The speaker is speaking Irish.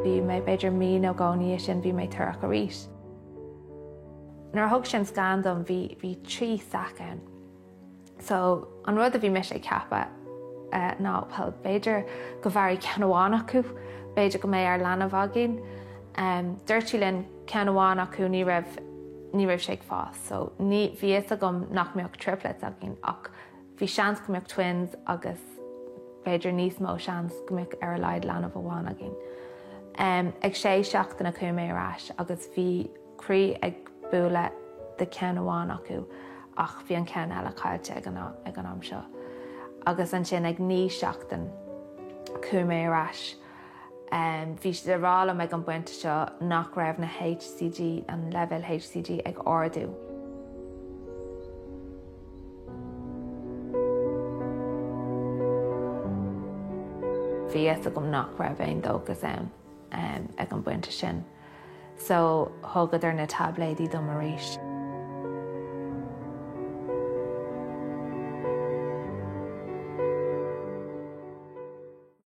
Bhí mé b'fhéidir mí nó dhó ina dhiaidh sin bhí mé torrach arís. Nuair a thug sé an scan dom bhí bhí 3 sac ann. So an rud a bhí mise ag ceapadh ná bhuel b'fhéidir go mhairfidh ceann amháin acu, b'fhéidir go mbeidh ár leanbh againn. Dúirt sí linn ceann amháin acu ní raibh ní raibh sé ag fás so ní bhí fhios agam nach mbeadh triplets againn ach bhí seans go mbeadh twins agus b'fhéidir níos mó seans go mbeadh ar a laghad leanbh amháin againn. Ag sé seachtaine chuaigh mé ar ais agus bhí croí ag bualadh do cheann amháin acu ach bhí an ceann eile caillte ag an ag an am seo. Agus ansin ag 9 seachtain chuaigh mé ar ais. Bhí siad ag rá liom ag an bpointe seo nach raibh na HCG, an leibhéal HCG ag ardú. Bhí fhios agam nach raibh aon dóchas ann ag an bpointe sin. So thugadar na taibléidí dom arís.